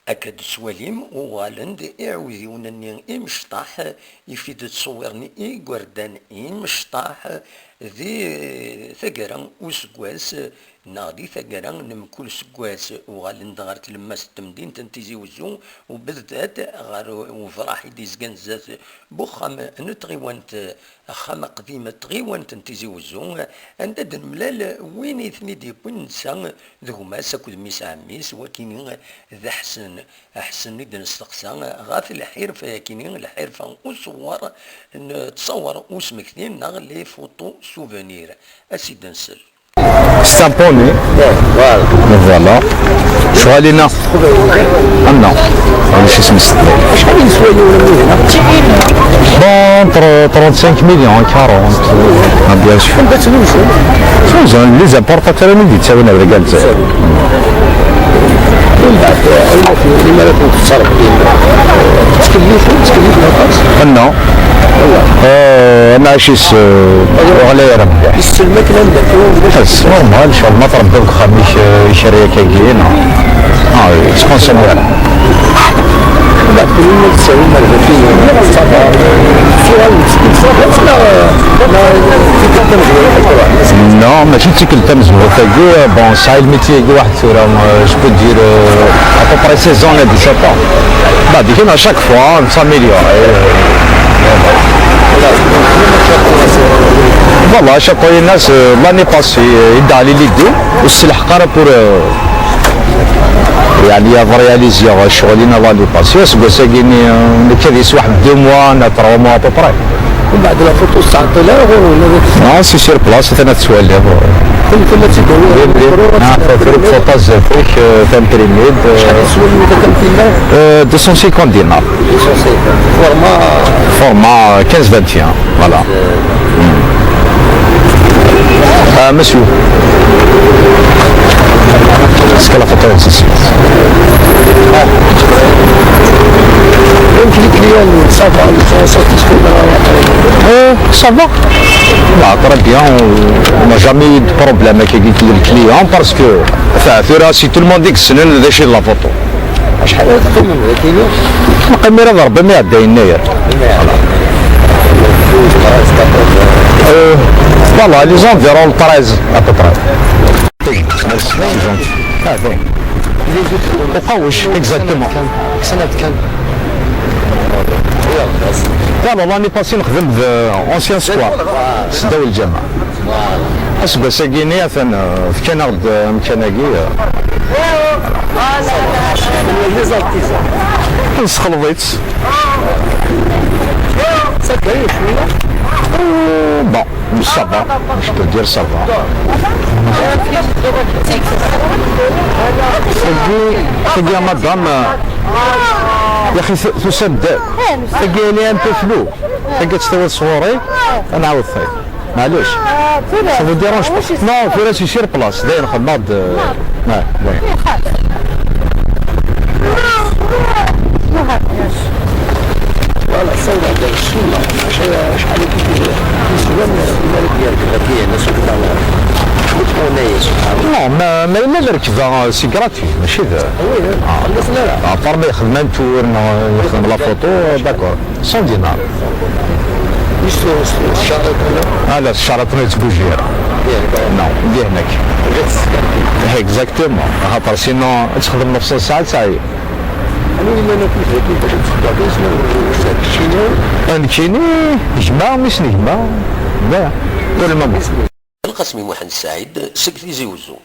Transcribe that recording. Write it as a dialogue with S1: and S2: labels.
S1: Akka d-tettwalim, uɣalen-d iɛudiwen-nni imecṭaḥ i fi d-ttṣewwiren igerdan imecṭaḥ di taggara n useggas neɣ di taggara n mkul seggas. Uɣalen-d ɣer tlemmast n temdint n Tizi Uzzu u beddat ɣer ubraḥ i d-izgan zdat n uxxam n tɣiwant, axxam aqdim n tɣiwant n Tizi Uzzu, anda d-nemlal win i ten-id-yewwin netta d gma-s akked mmi-s ɛemmi-s, wakini d Ḥsen. Ḥsen i d-nesteqsa ɣef lḥirfa-akini, lḥirfa uṣewwer n ttṣawer usmekti neɣ les photos souvenirs. Ad s-id-nsel.
S2: C'est un poney. Voilà. شغالينا non. ماشي اسم.
S3: شحال يسوى هنا؟
S2: Bon, 35 millions, 40. Ah, bien sûr.
S3: تنوزن؟
S2: Les importateurs اللي يتساوينا برجال.
S3: من بعد لما لا كنت تصرف تكلف الأطاس؟
S2: Non. ماشي غالي ربي.
S3: السلمة كلام.
S2: Normal شغل ما تربي خميش شريه كاين تكونسومي.
S3: من بعد كل ما تساوي ما فيه
S2: Non, ماشي تيكل تمزور تاكي. Bon, ساعة ال métier واحد ثورة je peux dire à peu près 16 ans, 17 ans. بعد كاين chaque fois s'améliore. Voilà, chaque fois الناس l'année passée يدعى لي l'idée والسلح قرا pour يعني réaliser شغلنا l'année passée سكوساكيني كان واحد 2 mois ولا 3 mois à peu près.
S3: ومن بعد la photo تعطيلها ولا؟
S2: Non, c'est sur place انا تسوالي.
S3: كل تيدور.
S2: فوطا زافيك تمبريميد.
S3: شحال يسوى المتكلم؟
S2: 250 دينار.
S3: 250 format؟
S2: Format 15 21, voilà. Ah, monsieur. Est-ce que la photo existe?
S3: Donc les clients, ça va, ils sont satisfaits?
S2: Ça va. Bah, très bien, on n'a jamais eu de problème avec les clients parce que, enfin, si tout le monde dit que c'est de la photo.
S3: شحال هذا القيمة كاينة؟
S2: القيمة راه 400 يناير. Voilà, les environs 13 à peu près. وقوش exactement.
S3: سنة كان؟
S2: Voilà, l'année passée نخدم في ancien square سداو الجامع. حسب ساكيني ثان في كان غد مكاناكي.
S3: Les artisans.
S2: نسخلطيت.
S3: سكري شوية.
S2: Bon, ça va, je peux dire ça va. تلقي مدام يا اخي تصدق تلقي لي un peu flou تلقى تستوي صوري نعاود ثاني معليش ça vous dérange? Non, في راسي sur place داير خدمة نعم.
S3: Voilà, الصورة ديال السنة شحال يسوى الملك ديالك غادي الناس
S2: Non, ما الا ركبه c'est gratuit ماشي ذا.
S3: Oui, خلصنا لا.
S2: À part ما يخدم un tour يخدم la photo, d'accord, 100 دينار.
S3: الشرط؟
S2: لا الشرط ما تبوجي. Non, ندير هناك exactement خاطر sinon تخدم نص ساعة ساعة.
S3: انا الا انا كنت باش تخدم.
S2: نكيني جمع مش نجمع لا pour le moment.
S1: القاسمي محمد سعيد سكتي زيوزو.